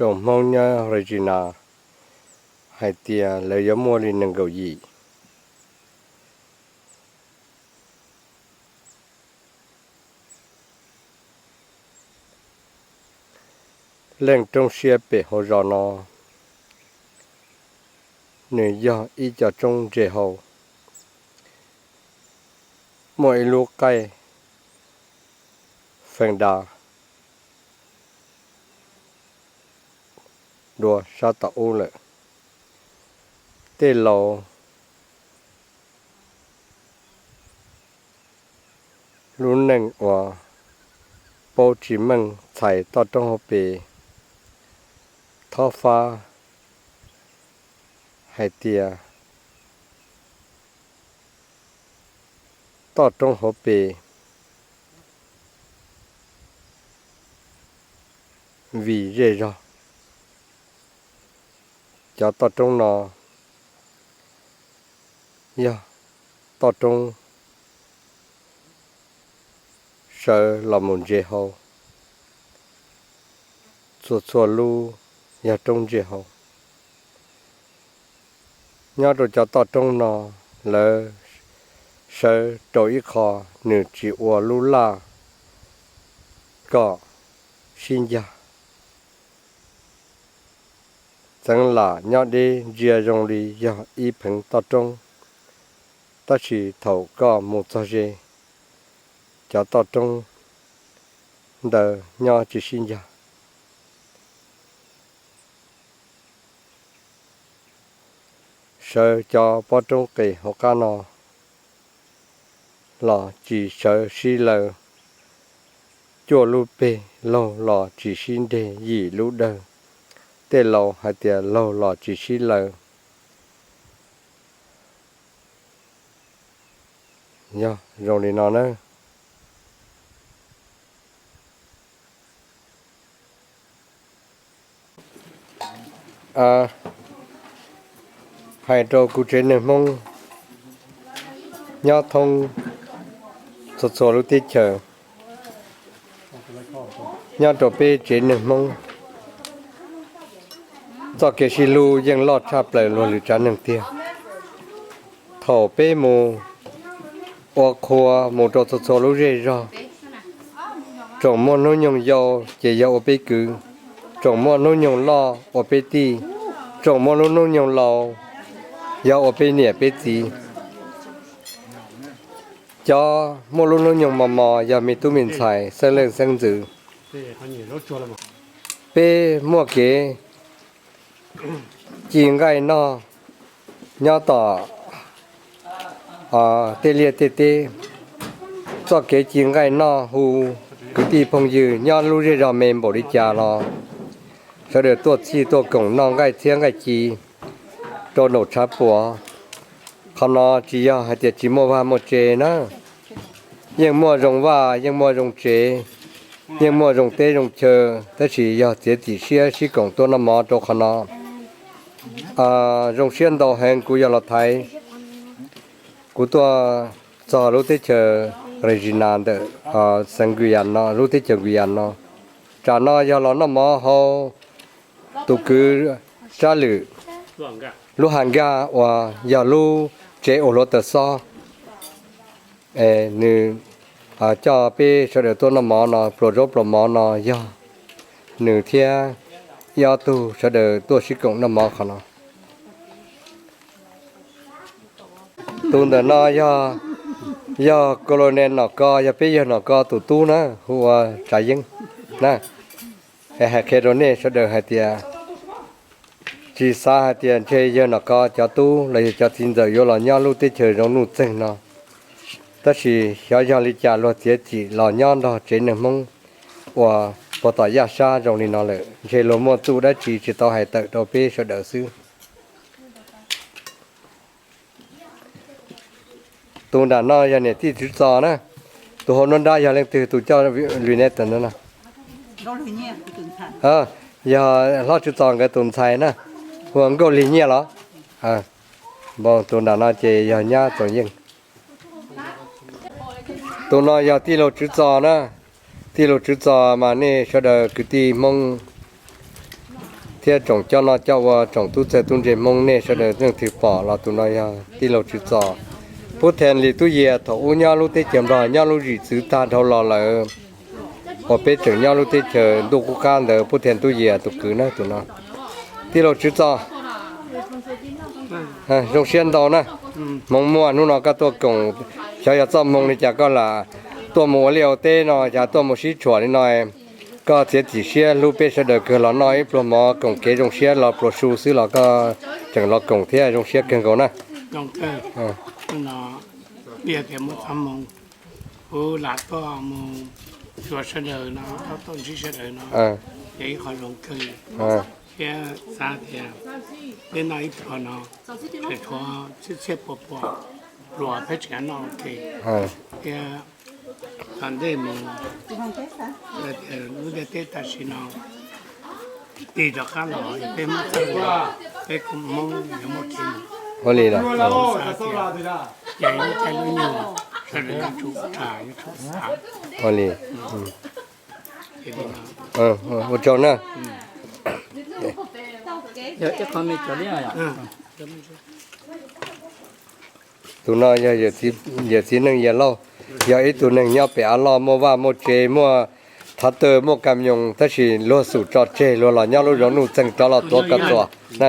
tsoom Hmoob nyob Regina hais tias lawv yuav muaj li nees nkaum yim leej roob siab pem hauv zos no. Nws yog ib co roob ntse hau, muaj ib lub qaij feem dav dua sab tom ub lawm. Tej laus lub neej uas paub tsis meej txhais toj roob hauv pes, thob fab hais tias toj roob hauv pes vim zej zog. Cov toj roob no yog toj roob sawv los mus ntse hau, txhua txhua lub yog roob ntse hau. Nyob rau cov toj roob no, lawv sawv rau ib qho nws tsis ua lub laj kom sib ncag. Txeev lam nyob deb ntsia zoo li yog ib pheev toj roob, tab sis thaum koj mus txog ze, cov toj roob ntawd nyob tsis sib ncag. Sawv cov pob roob qes hauv qab no los tsis sawv sib laws, cuaj lub peg laug los tsis sib nreg yim lub dawg. Tej laus hais tias laug los tsis sib laws. Yog zoo li no na. Hais rau kuv tsev neeg Hmoob nyob thoob txhua txhua lub teb chaws, nyob rau peb tsev neeg Hmoob, txoj kev sib hlub yeej loj tshaj plaws luag lwm tsav neeg tiag. Thaum peb mus ua qhua mus rau txhua txhua lub zej zog, tsoom muaj hnub nyoog yau ces yog ua peb kwv, tsoom muaj hnub nyoog loj ua peb tij, tsoom muaj lub hnub nyoog laus yog ua peb niam peb txiv. Cov muaj lub hnub nyoog mos mos yog me tub me ntxhais xeeb leej xeeb ntxwv. Peb muaj kev ci nqaij noj nyob tom tej liaj tej teb. Txoj kev ci nqaij noj hu kwv tij phooj ywg nyob lub zej zog me npaum li cas los sawv daws tuaj txhij tuaj koom noj nqaij txhiab nqaij ci rau nraum tshav puam. Qhov no tsis yog hais tias tsis muaj vaj muaj tsev na, yeej muaj zoo vaj yeej muaj zoo tsev, yeej muaj zoo teb zoo chaw, tab sis yog txiav txim siab sib koom tuaj noj mov rau qhov no. Zoo siab ntau heev kuv yog los thaiv, kuv tuaj txog lub teb chaws Regina ntawm xeev Guyana no, lub teb chaws Guyana no. Tsam no yog los noj mov hauv tus kwv Tsab Lwm lub hav nkaj uas yog lub tsev ua hluav taws xob. Nws coj peb sawv daws tuaj noj mov no, pluas zaub pluas mov no yog nws thiab ib ob tug sawv daws tuaj sib koom noj mov qhov no. Tus ntawm no yog Colonel Nom Kos, yog peb yawg Nom Kos tus tub na, hu ua Tsav Yeeb na. Hais qhia rau nej sawv daws hais tias tsis xav hais tias ntshe yawg Nom Kos cov tub los yog cov txiv ntxawm yuav los nyob lub teb chaws zoo nuj txeeg no, tab sis xyov yog li cas luag txiav txim los nyob nrog tsev neeg Hmoob uas puag tom yaj sab zoo li no lawm, ntshe luag muaj txuj dab tsi tsis tau hais tawm rau peb sawv daws xwb. Tus nram no yog niam tij Tswv Txos na. Tus hauv nruab nrab yog leej twg tus coj lwm ne? Yog hlob Tswv Txos nkawd tus ntxhais na, hu ua Nkauj Lig Nyiaj los? Npau tus nram no ces yog nyab Txoos Yeej. Tus no yog tij laug Tswv Txos na. Tij laug Tswv Txos mas nej sawv daws kwv tij Hmoob Thiab tsoom coj noj coj ua, tsoom tub txawg tub ntse Hmoob, nej sawv daws leej twg pom los tus no yog tij laug Tswv Txos, pub then li tub yias thaum ub nyob lub teb chaws Nplog nyob lub zim txwv tag dhau los lawm, uas peb tseem nyob lub teb chaws ntuj qub qab ntawd, pub then tub yias tus kwv na tus no. Tij laug Tswv Txos, zoo siab ntau na. Hmoov muaj hnub no koj tuaj koom, xyov yog txoj hmoo li cas koj lam tuaj mus ua liaj ua teb no, cas tuaj mus sib tshuam li no. Koj txiav txim siab hlub peb sawv daws kawg los noj ib pluag mov koom kev zoo siab los pluas su xwb los koj tseem los koom thiab, zoo siab kawg nkaus na. Kuv lam tuaj mus xyuas sawv daws no, tuaj ntsib sawv daws no, yog ib qho zoo kawg thiab xav tias peb noj ib pluag no tseem tshuav txhiab txhiab pua pua pluas peb tseem noj ua ke thiab tom ntej mus, tias lub ntiaj teb tam sim no tig rov qab los peb Hmoob txawj, peb kuj Hmoob yuav muaj kev mus. Ua li lawm. Xav tias ces lub caij lub nyoog sawv daws yuav tsum tsa yuav tsum xav. Ua li. Ua tsaug na. Tus no yog yawm txiv neej Yas Lauj, yog ib tug neeg nyob pem Av Loj muaj vaj muaj tsev muaj thav tawg muaj kam nyoos tab sis luag xum tso tseg luag los nyob lub zoov nuj txeeg rov los tuav ko txuas na.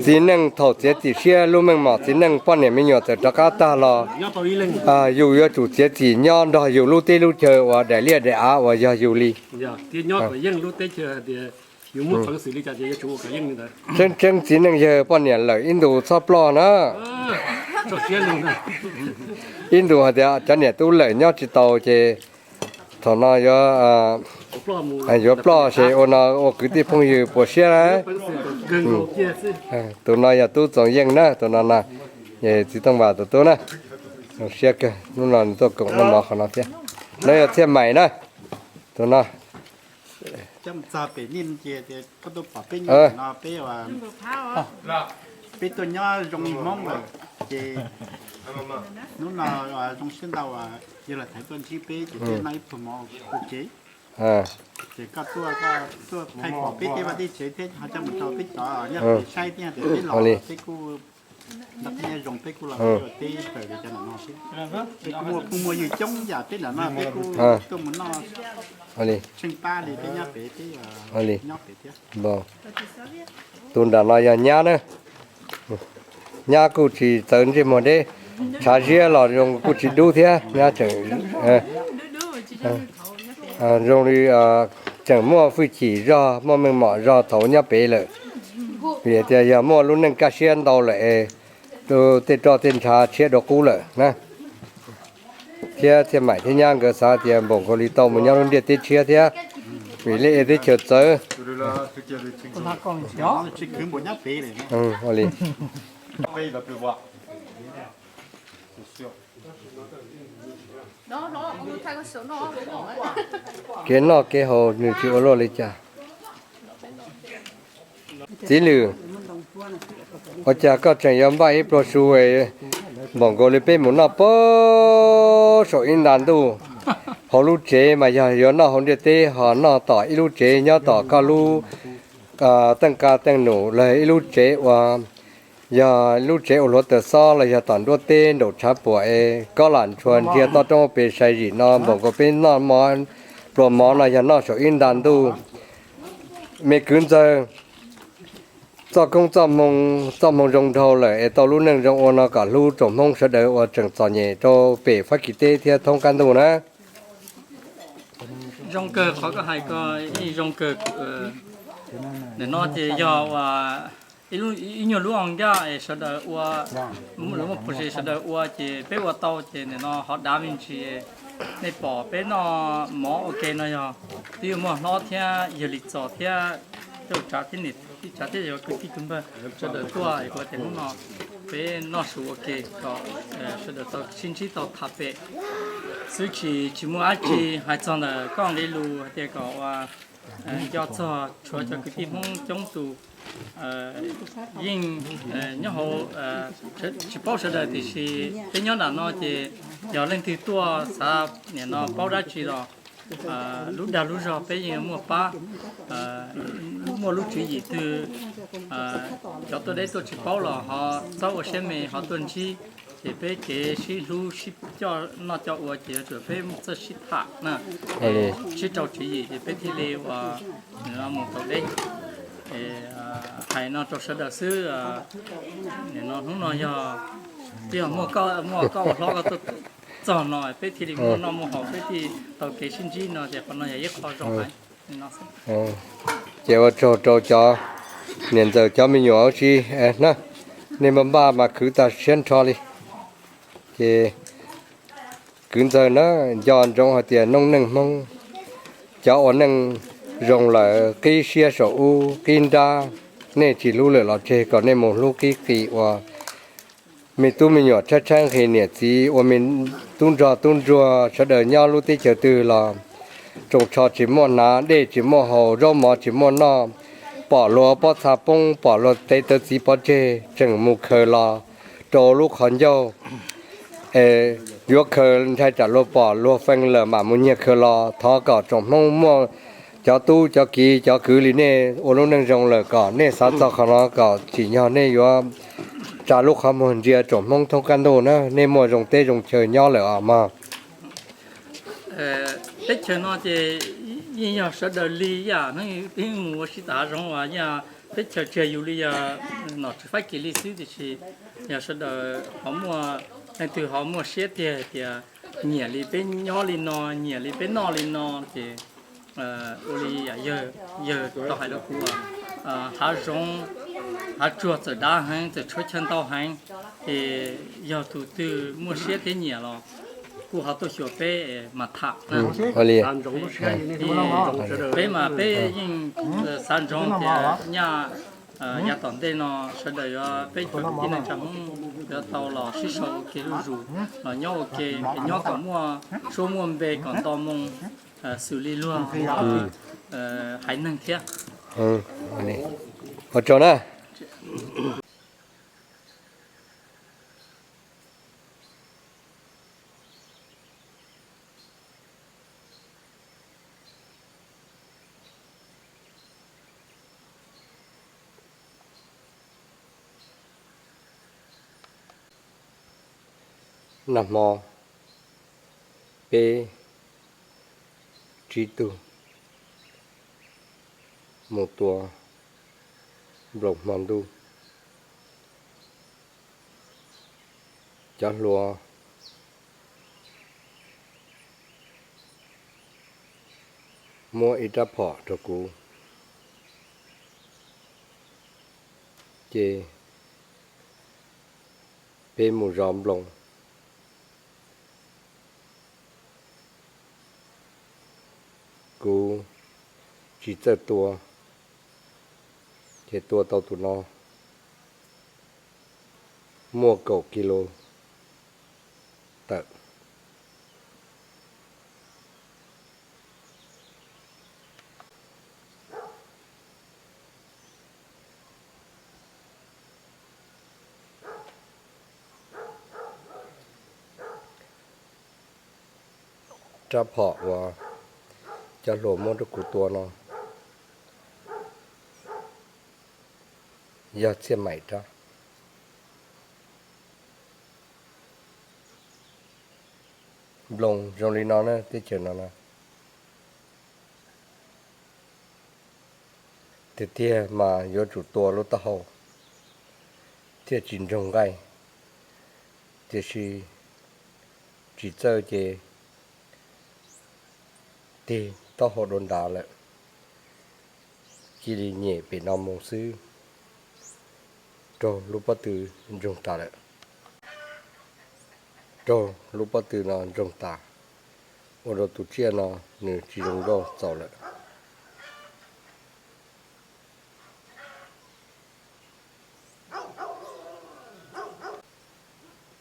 Txiv neej thaum txiav txim siab lub meej mom txiv neej poj niam me nyuam txawm rov qab tag los, yus yuav tsum txiav txim nyob nrog yus lub teb lub chaw uas daim liaj daim av uas yog yus li. Tseeb tseeb txiv neej yawg poj niam lawm ib ntus txhob ploj na. Ib ntus hais tias cov niam tub lawm nyob tsis tau ces thaum no yuav, yuav ploj ces ua no ua kwv tij phooj ywg puas siab na. Tus no yog tub Txoos Yeej na, tus no na, txiv Tooj Vas tus tub na. Zoo siab kawg hnub no nws tuaj koom noj mov qhov no thiab. No yog Txhiaj Maim na, tus no. Peb tuaj nyob zoo li Hmoob lawm ces hnub no zoo siab ntau, yog los thaiv tuaj ntsib peb ces peb noj ib pluag mov ua ke. Ces koj tuaj, koj tuaj thaij pom peb tej vaj tej tsev thiab ho coj mus rau peb cov nyob pem saib thiab tias peb los peb kuj noj qab nyob zoo, peb kuj los peb ua teb raws li cov ntawm no thiab. Peb kuj muaj phooj muaj ywg coob yam peb ntawm no peb kuj tuaj mus noj tsheej pab li peb nyob pem, peb nyob pem thiab. Tus nram no yog nyab na. Nyab kuj tsis txawv ntsej muag deb, tshav ziab los zoo kuj tsis dub thiab, nyab tseem zoo li tseem muaj hwj chim zog muaj meej mom zog thaum nyob pem lawm. Vim tias yog muaj lub neej kaj siab ntau lawm es tej roj tej ntshav tshiab dua qub lawm na. Thiab Txhiaj Maim thiab nyab nkawd xav tias npaum nkaus li tau mus nyob lub ntiaj teb tshiab thiab, vim lub teb chaws txawv. Li kev noj kev haus nws tsis ua luaj li cas. Txiv Lwm, ua cas koj tseem yuav npaj ib pluag su npaum nkaus li peb mus noj pem saum ib nta ntuj? Hauv lub tsev mas yog yuav noj hauv ntiaj teb ho noj tom ib lub tsev nyob tom koj lub teej qa teej num los ib lub tsev uas yog lub tsev ua hluav taws xob los yog tom nruab teb nraum tshav puam es koj lam ntshua ntsia toj roob pem sai zim no npaum nkaus peb noj pluas mov no yog noj saum ib nta ntuj. Me kwv ntxawg, txoj koob txoj hmoo zoo dhau lawm es tau lub neej zoo ua no kom hlub tsoom Hmoob sawv daws uas tseem txom nyem rau pem Fab Kis teb thiab thoob qab ntuj na. Zoo kawg qhov koj hais ko, zoo kawg. Nim no ces yog ua ib nyuag lub oo ncaj es sawv daws ua, lawv muaj pov tseg sawv daws ua ces peb ua tau ces nim no ho dav me ntsis. Nej pom peb noj mov ua ke no yog twb yuav muaj hlob thiab yawg Lis Txos thiab cauj tsav thiab niam tij tsav thiab yog kwv tij kwv npawg sawv daws tuaj es kuv tias hnub no peb noj su ua ke kom sawv daws tau sib ntsib tau tham pem xwb, tsis tsis muaj dab tsi. Hais txog ntawm koj nqe lus hais tias kom ua Nco txog tshuav cov kwv tij Hmoob coob tus yeej nyob hauv, tsis paub sawv daws tiam sis peb nyob nram no ces yog leej twg tuaj xav nim no paub dab tsi los lub dag lub zog peb yeej muaj pab, muaj lub tswv yim twg cov tuaj deb tuaj tsis paub los ho txhob ua siab me ho tuaj ntsib, ces peb kev sib hlub sib coj noj coj ua ces yuav tsum peb txawj sib tham na, sib rau tswv yim ces peb thiaj li ua mus tau deb. Hais no rau sawv daws xwb, nim no hnub no yog twb yog muaj koj ua hlob koj tuaj txog no peb thiaj li muaj noj muaj haus peb thiaj tau kev sib ntsib no ces qhov no yog ib qho zoo heev. Ces ua tsaug rau cov niam ntxawm cov me nyuam huv si na, nej npaj npaj mas khwv tag siab nrho li. Ces kwv ntxawg na, nco ntsoov hais tias noob neej Hmoob cov ua neej zoo lawm qib siab saum ub qib nrab, nej tsis hlub lwm los tseg kom nej mus hlub qib qis ua me tub me nyuam tshaib tshaib nqhis niam txiv ua me tub nrog tub ntsuag sawv daws nyob lub teb chaws twg los tsoos tsho tsis muaj hnav, dej tsis muaj haus, zaub mov tsis muaj noj, pom luag pob txha poob, pom luag tev tawv txiv pov tseg tseem mus khaws los rau lub qhov ncauj. Yuav khaws ntshai tsam luag pom luag feej lawm mam mus nyiag khaws los. Thov kom tsoom Hmoob muaj cov tub cov kiv cov kwv li nej ua lub neej zoo lawm kom nej xav txog qhov no kom tsim nyog nej yuav tsa lub qhov muag ntsia tsoom Hmoob thoob qab ntuj na, nej muaj zoo teb zoo chaw nyob lawm os mog. Teb chaws no ces yeej yog sawv daws li yam neeb peb mus ua si tom hav zoov uas yog teb chaws tsis yog yus li yog nom tswv Fab Kis li xwb tiam sis yog sawv daws ho muaj, leej twg ho muaj siab tiag tias nyiam li peb nyob li no, nyiam li peb noj li no ces ua li yawg tau hais rau kuv, hav zoov hav tsuag txawm dav heev txawm tshuav chaw ntau heev, ces yog tus twg muaj siab thiab nyiam los kuj ho tuaj xyuas peb mas tham. Peb mas peb yeej xav ntsoov tias nyaj yav tom ntej no sawv daws yuav peb cov kwv tij neej tsa Hmoob yuav tau los sib sau ua ke zuj zus, los nyob ua ke, nyob kom muaj suab muaj npe kom nto moo xws li luag haiv neeg thiab. Ua tsaug na. Nag hmo peb tsib tug mus tua nploos hmo ntuj. Cov hluas muab ib rab phom rau kuv, ces peb mus zov nploos. Kuv tsis txawj tua, ces tua tau tus no muaj kaum kis lus tawm. Rab phom uas cov hluas muab rau kuv tua no yog txiaj maim rab. Nploos zoo li no na, teb chaws no na, tiag tiag mas yuav tsum tua lub taub hau thiaj tsis ntsoog nqaij, tiam sis tsis txawj ces tig taub hau dua nrad lawm, cia li nyem pem no mus xwb, raug lub pob tw ntsoog tas lawm. Raug lub pob tw no ntsoog tas, ua rau tus tsiaj no nws tsis zoo nkauj txaus lawm.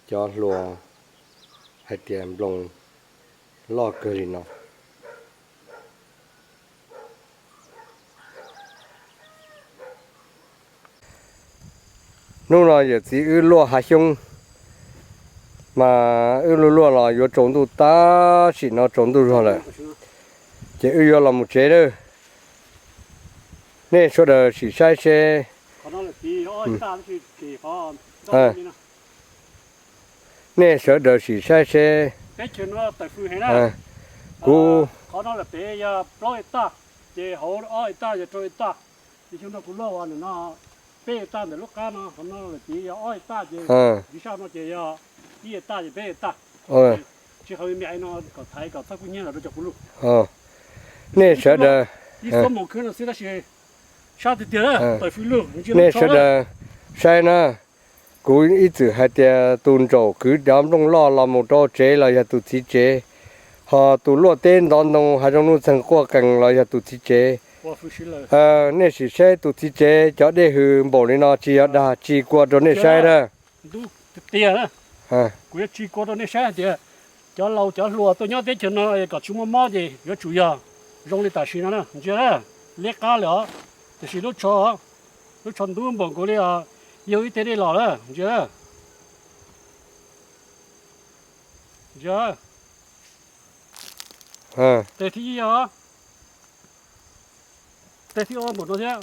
Cov hluas hais tias nploos loj kawg li no, Hnub no yawm txiv wb luaj hav xyoob, mas wb luaj luaj los yuav tsaus ntuj, tab sim no tsaus ntuj zog lawm, ces wb yuav los mus tsev lawm. Nej sawv daws sim saib seb, nej sawv daws sim saib seb, kuv Nej sawv daws, nej sawv daws saib na, kuv ib txwm hais tias tus ntsaum kwv cov nplooj loj los mus rau tsev los yog tus txiv tsev, ho tus luaj teb ntov ntoo hav zoov nuj txeeg quaj qees los yog tus txiv tsev. Nej sim saib tus txiv tsev cov dej hws npaum li no tsis yog dag tsis kua rau nej saib na. Kuv yuav tsis kua rau nej saib hais tias cov laus cov hluas tuaj nyob teb chaws no kom tsis muaj mob ces yuav tsum yog zoo li tam sim no na, ntsia na, liab qab lawm os. Tiam sis lub tsho, lub tsho ntub npaum nkaus li os, yog ib teg dej los lawm, ntsia na. Ntsia, teg thib ib os, teg thib ob npaum no thiab,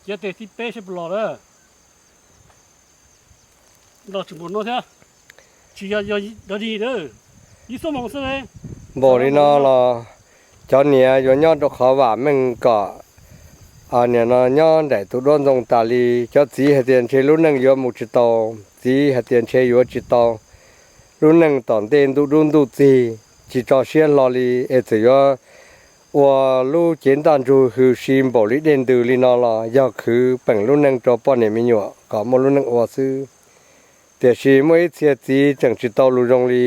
cia teg thib peb seb puas los lawm. Los tsis npaum no thiab, tsis yog, yog dog dig, ib xuab moos xwb. Npaum li no los cov niam yuav nyob rau qhov vam meej kom nim no nyob nraim tus duab ntxoo tas li. Cov txiv hais tias ntshe lub neej yuav mus tsis tau, txiv hais tias ntshe yuav tsis tau, lub neej tom ntej ntuj dub ntuj txig tsis tso siab hlo li es txawm yuav ua lub cev ntaj ntsug hws si npaum li dej ntws li no los yog khwv peem lub neej rau poj niam me nyuam kom muaj lub neej ua xwb. Tiam sis muaj ib txhia txiv tseem tsis tau lus zoo li,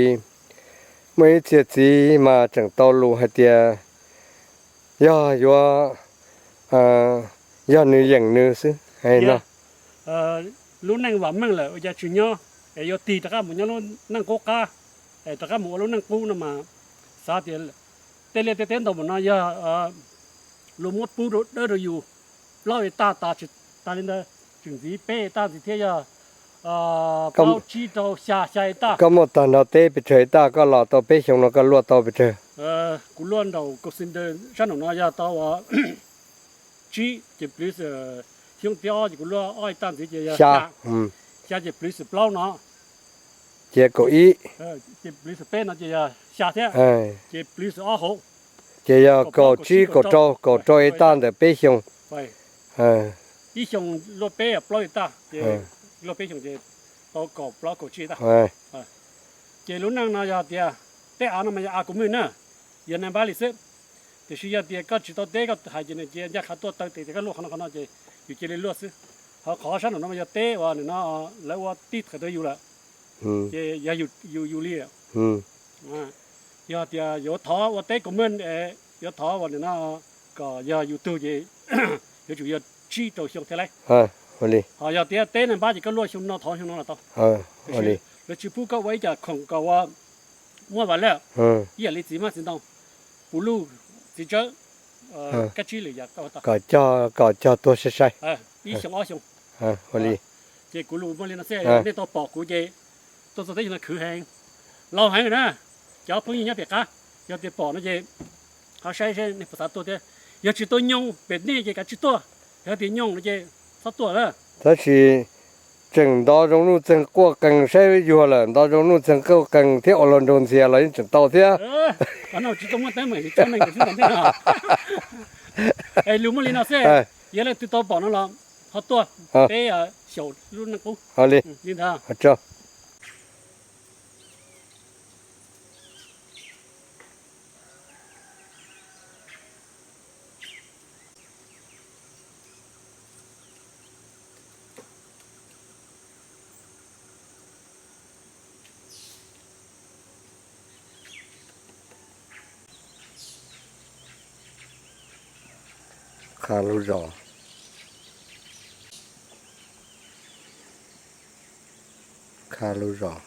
muaj ib txhia txiv mas tseem tau lus hais tias yog yuav, yog nws yeem nws xwb no. Lub neej vam meej lawm ua cas tsis nyob, es yuav tig rov qab mus nyob lub neej qub qab, es rov qab mus ua lub neej qub no mas xav tias tej liaj tej teb ntau mus no yog luag muab pub rau dawb rau yus plaub hecta tas, tsis tas li ntawd tseem ntxiv peb hecta ntxiv thiab yog plaub tsib rau xya, xya hecta. Koj muaj tag nrho teb pes tsawg hecta, koj los tau peb xyoo no koj luaj tau pes tsawg? Kuv luaj nraum Kaus Xees Daws sab nraum no yog tau tsib ces pliv xwm, xyoo thib ob ces kuv luaj ob hecta ntxiv ces yog xya, ces pliv xwm plaub no, ces kaum ib, ces pliv xwm peb no ces yog xya thiab, ces pliv xwm ob hauv, ces yog kaum tsib kaum rau, kaum rau hecta ntawm peb xyoo. Ib xyoo luaj peb plaub hecta, ces luaj peb xyoo ces tau kaum plaub kaum tsib hecta. Ces lub neej no yog tias tej av no mas yog av kuv mej na, yog naj npab li xwb. Tiam sis yog tias koj tsis tau teb koj hais ces nws cia ncaj qha tuaj taw tes tias koj luaj qhov no qhov no ces yus cia li luaj xwb. Ho qhov sab nraum no mas yog teb uas nim no lawv ua tib thawm rau yus lawm, ces yog yus li. Yog tias yuav thov ua teb kuv mej, yuav thov uas nim no kom yog yus tug ces yuav tsum yog tsib rau xyoo thiab lauj. Ho yog tias teb naj npab ces koj luaj xyoo no thov xyoo no los tau. Lawv tsis pub koj ua ib co khoom kom ua muab vas laj ib yam li txiv hmab txiv ntoo, puv luj, txiv tsawb, kab tsib lwm yam kom cog tuag sai sai ib xyoo ob xyoo. Ces kuv lus muaj li no xwb, nej tau pom kuv ces tuaj txog teb chaws no khwv heev, laus heev na. Cov phooj ywg nyob pem qab yog tias pom no ces ho saib seb nej puas xav tuaj thiab. Yog tsis tau nyoog pem nej ces kav tsij tuaj, yog tias nyoog no ces txhob tuaj na. Tab sis tseem nto zoo nuj txeeg quaj qees saib yuag lawm, nto zoo nuj txeeg quaj qees thiab ua luag nraug ntxias los yeej tseem tau thiab. Lus muaj li no xwb, yog leej twg tau pom no los ho tuaj, peb xyaum lub neej qub li ntawd. Qha lub zos, qha lub zos.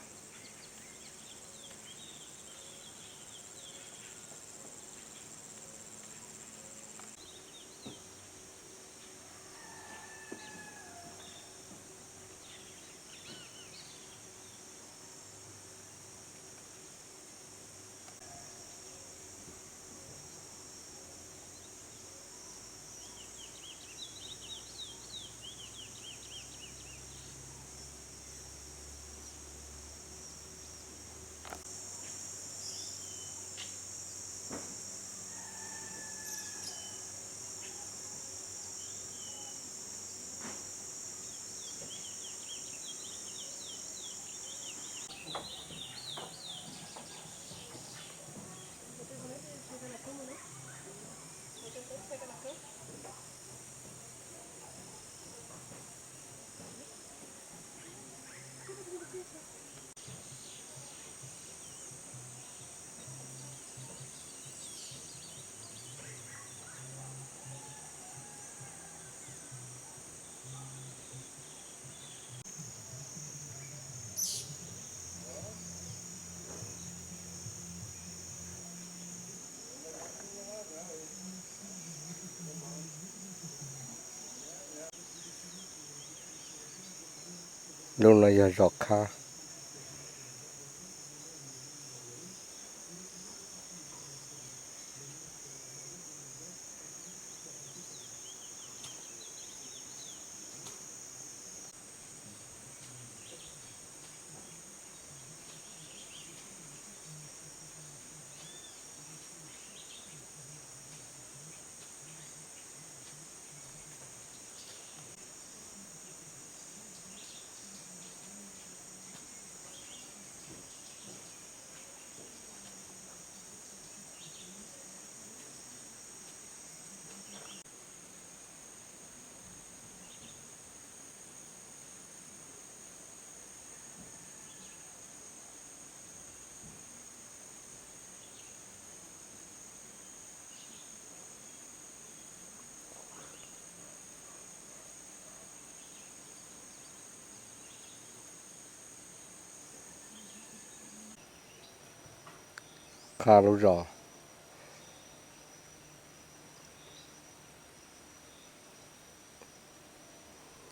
Lub no yog zos Khab. Khab lub zos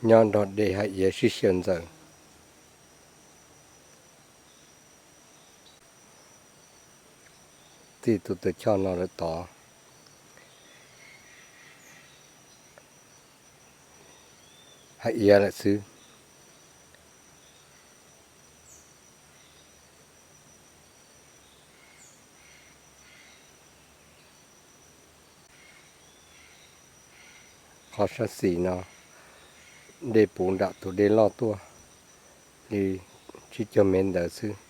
nyob nrog dej Hav Iav sib xyaw ntxaws. Txij tus taw choj no lawm tod Hav Iav lawm xwb. Qhov sab xis no dej puv nram tus dej loj tuaj li tsib caug mev ntawd xwb.